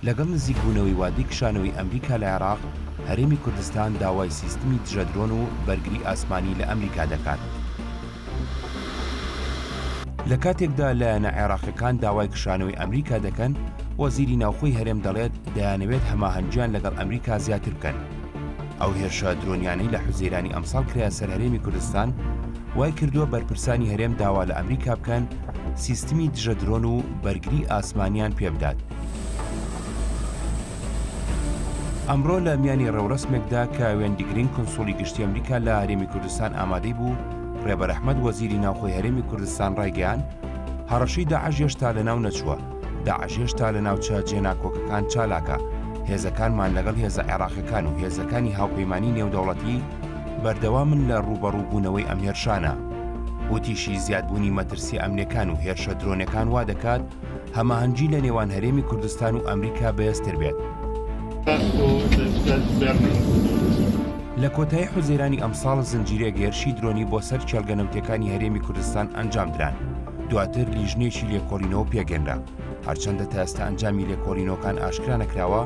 لەگەڵ نزیکبوونەوەی وادەی کشانەوەی ئەمریکا لە عێراق، هەرێمی کوردستان داوای سیستمی دژە درۆن و بەرگری ئاسمانی لە ئەمریکا دەکات. لە کاتێکدا لایەنە عێراقیەکان داوای کشانەوەی ئەمریکا دەکەن، وەزیری ناوخۆی هەرێم دەڵێت دەیانەوێت هەماهەنگیان لەگەڵ ئەمریکا زیاتر بکەن. ئەو هێرشە درۆنیانەی لە حوزەیرانی ئەمساڵ کرایە سەر هەرێمی کوردستان، وای کردووە بەرپرسانی هەرێم داوا لە ئەمریکا بکەن سیستمی دژە درۆن و بەرگری ئاسمانیان پێبدات. ئەمڕۆ لە میانی ڕێوڕەسمێکدا کە وێندی گرین کونسوڵی گشتی ئەمریکا لە هەرێمی کوردستان ئامادەی بوو، ڕێبەر ئەحمەد وەزیری ناوخۆی هەرێمی کوردستان ڕایگەیاند، هەڕەشەی داعش هێشتا لەناو نەچووە، داعش هێشتا لە ناوچە جێناکۆکەکان چالاکە، هێزەکانمان لەگەڵ هێزە عێراقیەکان و هێزەکانی هاوپەیمانی نێودەوڵەتی بەردەوامن لە ڕووبەڕووبوونەوەی ئەم هێرشانە. وتیشی، زیادبوونی مەترسیە ئەمنیەکان و هێرشە درۆنەکان وا دەکات هەماهەنگی لە نێوان هەرێمی کوردستان و ئەمریکا بەهێزتر بێت. لە کۆتایی حوزەیرانی ئەمساڵ زنجیرەیەک هێرشی درۆنی بۆ سەر کێڵگە نەوتیەکانی هەرێمی کوردستان ئەنجامدران، دواتر لیژنەیەکی لێکۆڵینەوە پێکهێنرا. هەرچەندە تا ئێستا ئەنجامی لێکۆڵینەوەکان ئاشکرا نەکراوە،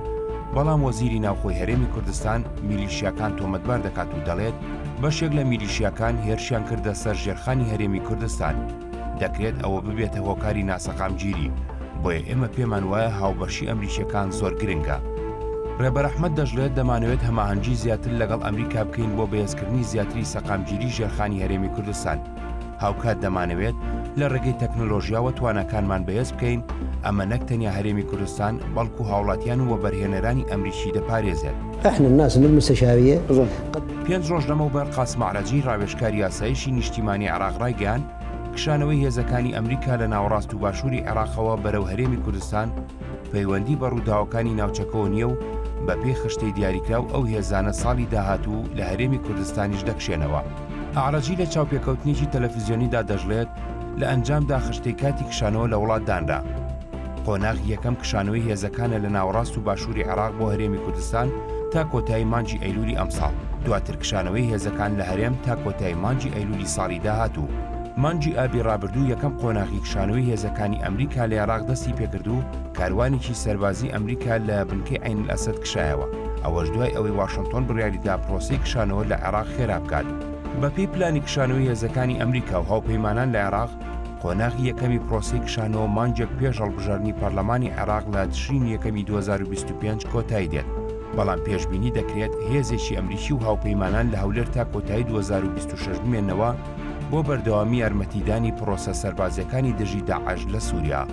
بەڵام وەزیری ناوخۆی هەرێمی کوردستان میلیشیاکان تۆمەتبار دەکات و دەڵێت، بەشێک لە میلیشیاکان هێرشیان کردە سەر ژێرخانی هەرێمی کوردستان، دەکرێت ئەوە ببێتە هۆکاری ناسەقامگیری، بۆیە ئێمە پێمان وایە هاوبەشی ئەمریکییەکان زۆر گرنگە. ڕێبەر ئەحمەد دەشڵێت، دەمانەوێت هەماهەنگی زیاتر لەگەڵ ئەمریکا بکەین بۆ بەهێزکردنی زیاتری سەقامگیری ژێرخانی هەرێمی کوردستان. هاوکات دەمانەوێت لە ڕێگەی تەکنەلۆژیاوە تواناکانمان بەهێز بکەین، ئەمە نەک تەنیا هەرێمی کوردستان، بەڵکو هاوڵاتیان و وەبەرهێنەرانی ئەمریکی دەپارێزێت. احنا الناس من المستشارية. پێنج ڕۆژ لەمەوبەر قاسم ئەعرەجی، ڕاوێژکاری ئاسایشی نیشتیمانی عێراق ڕایگەیاند، کشانەوەی هێزەکانی ئەمریکا لە ناوەڕاست و باشووری عێراقەوە بەرەو هەرێمی کوردستان پەیوەندی بە ڕووداوەکانی ناوچەکەوە نییە و بەپێی خشتەی دیاریکراو ئەو هێزانە ساڵی داهاتوو لە هەرێمی کوردستانیش دەکشێنەوە. ئەعرەجی لە چاوپێکەوتنێکی تەلەفزیۆنیدا دەشڵێت، لە ئەنجامدا خشتەی کاتی کشانەوە لە وڵات دانرا. قۆناغی یەکەم کشانەوەی هێزەکانە لە ناوەڕاست و باشووری عێراق بۆ هەرێمی کوردستان تا کۆتایی مانگی ئەیلولی ئەمساڵ، دواتر کشانەوەی هێزەکان لە هەرێم تا کۆتایی مانگی ئەیلولی ساڵی داهاتوو. مانگی ئابی ڕابردوو یەکەم قۆناغی کشانەوەی هێزەکانی ئەمریکا لە عێراق دەستی پێکرد و کاروانێکی سەربازی ئەمریکا لە بنکەی عەین ئەلئەسەد کشایەوە، ئەوەش دوای ئەوەی واشنتۆن بڕیاریدا پرۆسەی کشانەوە لە عێراق خێرا بکات. بەپێی پلانی کشانەوەی هێزەکانی ئەمریکا و هاوپەیمانان لە عێراق، قۆناغی یەکەمی پرۆسەی کشانەوە مانگێک پێش هەڵبژاردنی پەرلەمانی عێراق لە تشرینی یەکەمی 2025 کۆتایی دێت، بەڵام پێشبینی دەکرێت هێزێکی ئەمریکی و هاوپەیمانان لە هەولێر تا کۆتایی 2026 بمێنەوە بۆ بەردەوامی یارمەتیدانی پرۆسە سەربازییەکانی دژی داعش لە سووریا.